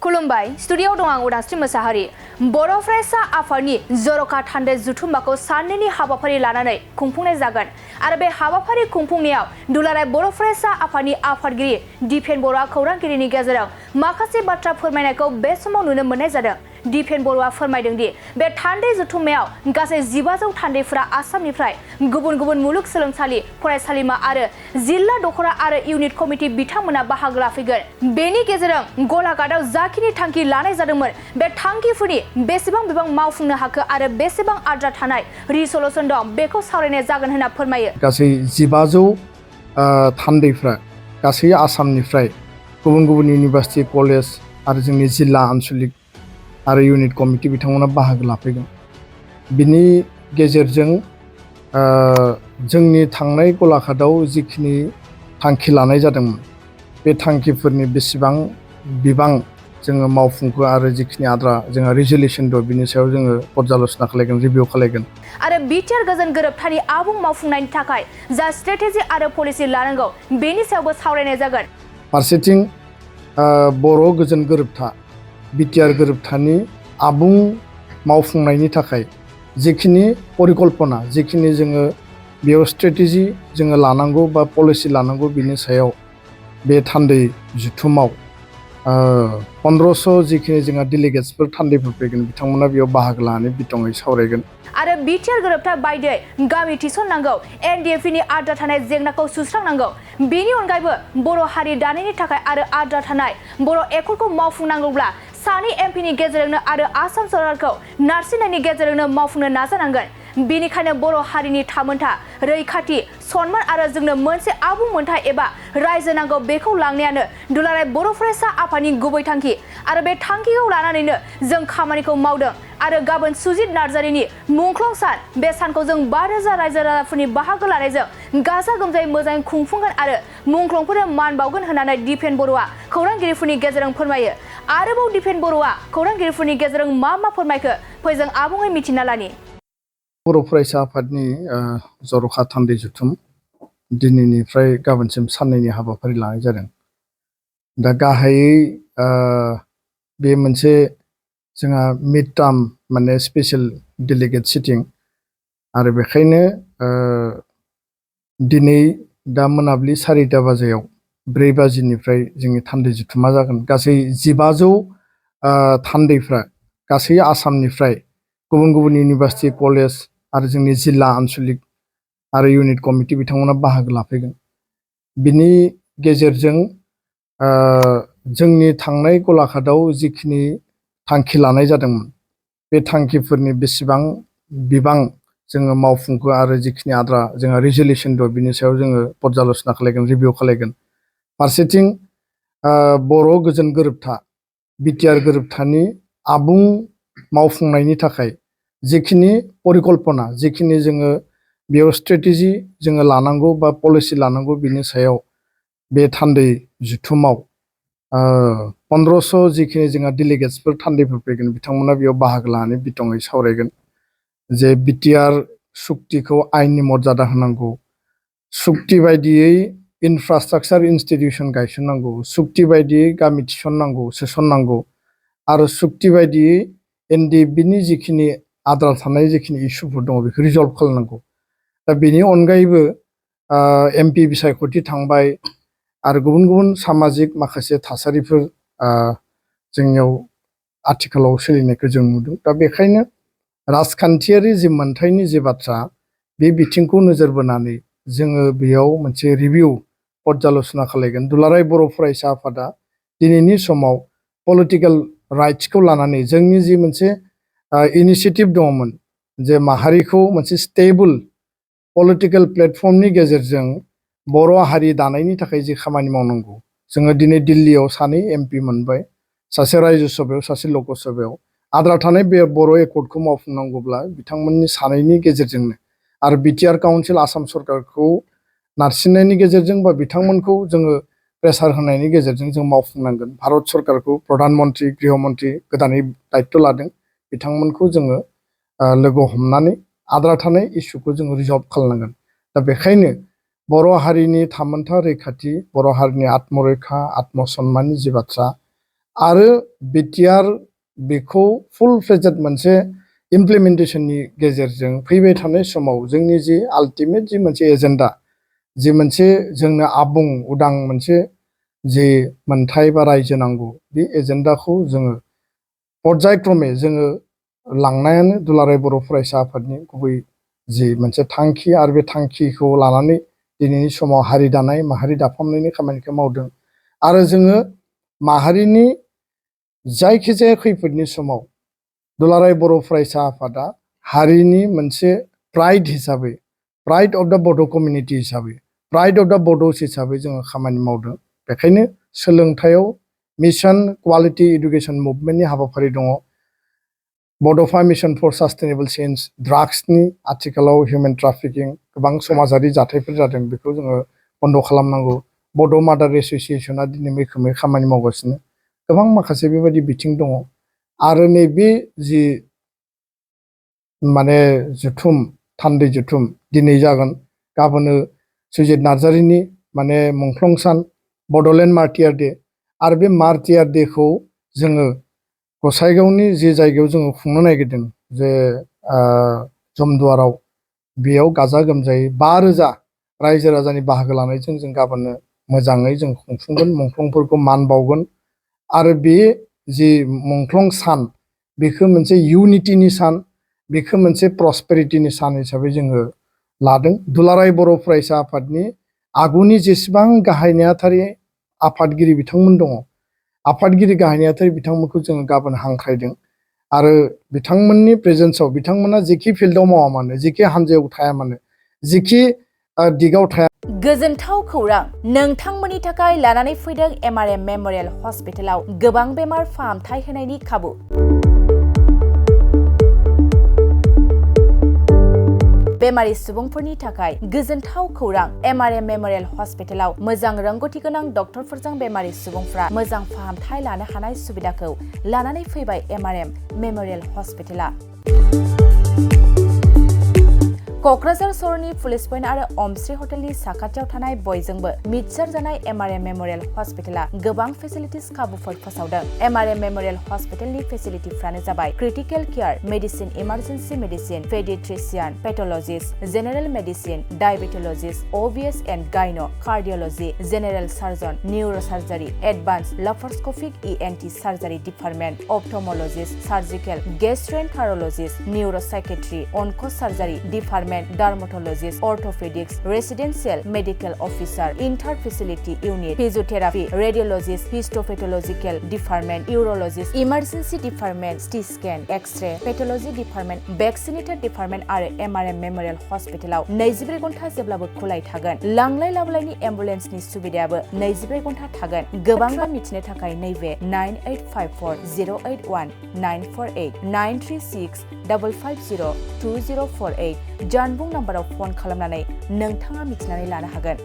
खुलुमबाय स्टुडियोआव दं आं उदांस्रि मोसाहारि बर'फ्रायसा आफादनि जर'खा थान्दै जुथुम्माखौ साननैनि हाबाफारि लानानै खुंफुंनाय जागोन आरो बे हाबाफारि खुंफुंनायाव दुलाराय बर'फ्रायसा आफादनि आफादगिरि दिपेन बर'आ खौरांगिरिनि गेजेराव माखासे बाथ्रा फोरमायनायखौ बे समाव नुनो मोननाय जादों। दिपेन बर'आ फोरमायदों दि बे थान्दै जुथुम्मायाव गासै 1500 थान्दैफोरा आसामनिफ्राय गुबुन गुबुन मुलुगसोलोंसालि फरायसालिमा आरो जिल्ला दखरा आरो इउनिट कमिटि बिथांमोना बाहागो लाफैगोन। बेनि गेजेरजों गलाघाटआव जाखिनि थांखि लानाय जादोंमोन बे थांखिफोरनि बेसेबां बिबां मावफुंनो हाखो आरो बेसेबां आद्रा थानाय रिसोलुसन दं बेखौ सावरायनाय जागोन होनना फोरमायो। गासै 1500 थान्दैफ्रा गासै आसामनिफ्राय गुबुन गुबुन इउनिभार्सिटि कलेज आरो जोंनि जिल्ला आनसलिक आरो इउनिट कमिटि बिथांमोना बाहागो लाफैगोन। बिनि गेजेरजों जोंनि थांनाय गलाघाटआव जिखिनि थांखि लानाय जादोंमोन बे थांखिफोरनि बेसेबां बिबां जोङो मावफुंखो आरो जिखिनि आद्रा जोंहा रिजोल्युसन दं बिनि सायाव जोङो पर्यालोचना खालामगोन, रिभिउ खालामगोन। आरो बिटिआर गोजोन गोरोबथानि आबुं मावफुंनायनि थाखाय जा स्ट्रेटेजि आरो पलिसि लानांगौ बेनि सायावबो सावरायनाय जागोन। फारसेथिं बर' गोजोन गोरोबथा बिटिआर गोरोबथानि आबुं मावफुंनायनि थाखाय जिखिनि परिकल्पना जिखिनि जोङो बेयाव स्ट्रेटेजि जोङो लानांगौ बा पलिसि लानांगौ बिनि सायाव बे थान्दै जुथुमाव 1500 जिखिनि जोंहा डेलिगेट्सफोर थान्दैफोर फैगोन बिथांमोना बेयाव बाहागो लानानै बिथङै सावरायगोन। आरो बिटिआर गोरोबथा बायदियै गामि थिसननांगौ, एनडिएफनि आद्रा थानाय जेंनाखौ सुस्रांनांगौ। बेनि अनगायैबो बर' हारि दानायनि थाखाय आरो आद्रा थानाय बर' एकर्डखौ मावफुंनांगौब्ला सानै एमपिनि गेजेरजोंनो आरो आसाम सरकारखौ नारसिननायनि गेजेरजोंनो मावफुंनो नाजानांगोन। बेनिखायनो बर' हारिनि थामोनथा, रैखाथि, सनमान आरो जोंनो मोनसे आबुं मोनथाय एबा रायजो नांगौ बेखौ लांनायानो दुलाराय बर' फरायसा आफादनि गुबै थांखि आरो बे थांखिखौ लानानैनो जों खामानिखौ मावदों आरो गाबोन सुजित नार्जारिनि मुंख्लं सान बे सानखौ जों 5000 रायजो राजाफोरनि बाहागो लानायजों गाजा गोमजायै मोजाङै खुंफुंगोन आरो मुंख्लंफोरनो मान बावगोन होननानै दिपेन बर'आ खौरांगिरिफोरनि गेजेरजों फोरमायो। आरोबाव दिपेन बर'आ खौरांगिरिफोरनि गेजेरजों मा फोरमायखो फै जों आबुङै मिथिना लानि। बर' फरायसा आफादनि जर'खा थान्दै जुथुम दिनैनिफ्राय गाबोनसिम साननैनि हाबाफारि लानाय जादों। दा गाहायै बे मोनसे जोंहा मिड टार्म माने स्पेशल डेलिगेट सिटिं आरो बेखायनो दिनै दा मोनाबिलि 4टा बाजियाव 4 बाजिनिफ्राय जोंनि थान्दै जुथुमा जागोन। गासै 1500 थान्दैफ्रा गासै आसामनिफ्राय गुबुन गुबुन इउनिभार्सिटि कलेज आरो जोंनि जिल्ला आनसलिक आरो इउनिट कमिटि बिथांमोना बाहागो लाफैगोन। बिनि गेजेरजों जोंनि थांनाय गलाघाटआव जिखिनि थांखि लानाय जादोंमोन बे थांखिफोरनि बेसेबां बिबां जोङो मावफुंखो आरो जिखिनि आद्रा जोंहा रिजोल्युसन दं बिनि सायाव जोङो पर्यालोचना खालामगोन, रिभिउ खालामगोन। फारसेथिं बर' गोजोन गोरोबथा बिटिआर गोरोबथानि आबुं मावफुंनायनि थाखाय जिखिनि परिकल्पना जिखिनि जोङो बेयाव स्ट्रेटेजि जोङो लानांगौ बा पलिसि लानांगौ बिनि सायाव बे थान्दै जुथुमाव 1500 जिखिनि जोंहा डेलिगेट्सफोर थान्दैफोर फैगोन बिथांमोना बेयाव बाहागो लानानै बिथङै सावरायगोन। जे बिटिआर सुक्तिखौ आयेननि मर्यादा होनांगौ, सुक्ति बायदियै इनफ्रास्ट्राक्चार इनस्टिटिउसन गायसननांगौ, सुक्ति बायदियै गामि थिसननांगौ सोसननांगौ आरो सुक्ति बायदियै एनडिएफनि जिखिनि आद्रा थानाय जिखिनि इस्युफोर दङ बेखौ रिजल्भ खालामनांगौ। दा बेनि अनगायैबो एमपि बिसायख'थि थांबाय आरो गुबुन गुबुन सामाजिक माखासे थासारिफोर जोंनियाव आथिखालाव सोलिनायखौ जों नुदों। दा बेखायनो राजखान्थियारि जि मोनथायनि जि बाथ्रा बे बिथिंखौ नोजोर बोनानै जोङो बेयाव मोनसे रिभिउ पर्यालोचना खालामगोन। दुलाराय बर' फरायसा आफादा दिनैनि समाव पलिटिकेल राइट्सखौ लानानै जोंनि जि मोनसे इनिसियेटिभ दङमोन जे माहारिखौ मोनसे स्टेबल पलिटिकेल प्लेटफर्मनि गेजेरजों बर' हारि दानायनि थाखाय जि खामानि मावनांगौ जोङो दिनै दिल्लीयाव 2 एमपि मोनबाय, सासे रायजो सभायाव सासे लक सभायाव। आद्रा थानाय बे बर' एकर्डखौ मावफुंनांगौब्ला बिथांमोननि सानैनि गेजेरजोंनो आरो बिटिआर काउन्सिल आसाम सरकारखौ नारसिननायनि गेजेरजों बा बिथांमोनखौ जोङो प्रेसार होनायनि गेजेरजों जों मावफुंनांगोन। भारत सरकारखौ प्रधान मन्त्रि गृह मन्त्रि गोदानै दायित्व लादों बिथांमोनखौ जोङो लोगो हमनानै आद्रा थानाय इस्युखौ जोङो रिजल्भ खालामनांगोन। दा बेखायनो बर' हारिनि थामोनथा रैखाथि, बर' हारिनि आत्मरैखा आत्मसन्माननि जि बाथ्रा आरो बिटिआर बेखौ फुल फ्लेजेड मोनसे इमप्लिमेन्टेशननि गेजेरजों फैबाय थानाय समाव जोंनि जि आल्टिमेट जि मोनसे एजेन्डा जि मोनसे जोंनो आबुं उदां मोनसे जि मोनथाय बा रायजो नांगौ बे एजेन्डाखौ जोङो पर्यायक्रमे जोङो लांनायानो दुलाराय बर' फरायसा आफादनि गुबै जि मोनसे थांखि आरो बे थांखिखौ लानानै दिनैनि समाव हारि दानाय माहारि दाफामनायनि खामानिखौ मावदों आरो जोङो माहारिनि जायखिजाया खैफोदनि समाव दुलाराय बर' फरायसा आफादा हारिनि मोनसे प्राइड हिसाबै प्राइड अफ द बड' कमिउनिटि हिसाबै प्राइड अफ द बड'स हिसाबै जोङो खामानि मावदों बेखायनो सोलोंथायाव मिशन क्वालिटी एडुकेशन मुभमेन्टनि हाबाफारि दङ बड'फा मिशन फर सास्टेनेबल चेन्ज ड्राग्सनि आथिखालाव हिउमेन ट्राफिकिं गोबां समाजारि जाथायफोर जादों बेखौ जोङो बन्द' खालामनांगौ बड' मादार एस'सिएशना दिनै मैखोमै खामानि मावगासिनो गोबां माखासे बेबायदि बिथिं दङ आरो नैबे जि माने जुथुम थान्दै जुथुम दिनै जागोन गाबोनो सुजित नार्जारिनि माने मुंख्लं सान बड'लेण्ड मार्टियार डे आरो बे मार्टियार डेखौ जोङो गसाइगावनि जि जायगायाव जोङो खुंनो नागिरदों जे जमदुवाराव बेयाव गाजा गोमजायै 5,000 रायजो राजानि बाहागो लानायजों जों गाबोनो मोजाङै जों खुंफुंगोन मुंख्लंफोरखौ मान बावगोन आरो बे जि मुंख्लं सान बेखौ मोनसे इउनिटिनि सान बेखौ मोनसे प्रस्पेरिटिनि सान हिसाबै जोङो लादों दुलाराय बर' फरायसा आफादनि आगुनि जेसेबां गाहाय नेहाथारि आफादगिरि बिथांमोन दङ आफादगिरि गाहाय नेहाथारि बिथांमोनखौ जोङो गाबोन हांख्रायदों आरो बिथांमोननि प्रेजेन्सआव बिथांमोना जेखि फिल्डआव मावा मानो जेखि हान्जायाव थाया मानो जेखि दिगाव थाया गोजोनथाव खौरां नोंथांमोननि थाखाय लानानै फैदों एमआरएम मेम'रियेल हस्पिटालाव गोबां बेमार फाहामथाय होनायनि खाबु बेमारि सुबुंफोरनि थाखाय गोजोनथाव खौरां एमआरएम मेम'रियेल हस्पिटालाव मोजां रोंगौथि गोनां डक्टरफोरजों बेमारि सुबुंफ्रा मोजां फाहामथाय लानो हानाय सुबिदाखौ लानानै फैबाय एमआरएम मेम'रियेल हस्पिटाला क'क्राझार सहरनि पुलिस पइन्ट आरो अमश्री हटेलनि साखाथियाव थानाय बयजोंबो मिथिसार जानाय एमआरएम मेम'रियेल हस्पिटाला गोबां फेसिलिटिस खाबुफोर फोसावदों एमआरएम मेम'रियेल हस्पिटालनि फेसिलिटिफ्रानो जाबाय critical care medicine emergency medicine paediatrician pathologist general medicine diabetologist OBS and gyno cardiology general surgeon neuro surgery advance laparoscopic ENT surgery department ophthalmologist surgical gastroenterologist neuropsychiatry onco surgery department dermatologist orthopaedics residential medical officer inter facility unit physiotherapy radiologist histopathological department urologist emergency department CT scan x-ray pathology department vaccinator department आरो MRM memorial हस्पिटालाव 24 घन्टा जेब्लाबो खुलाय थागोन लांलाय लाबोलायनि एम्बुलेन्सनि सुबिदायाबो 24 घन्टा थागोन गोबां मिथिनो थाखाय नैबे 9854081948 93655020048 जानबुं नाम्बाराव फन खालामनानै नोंथाङा मिथिनानै लानो हागोन।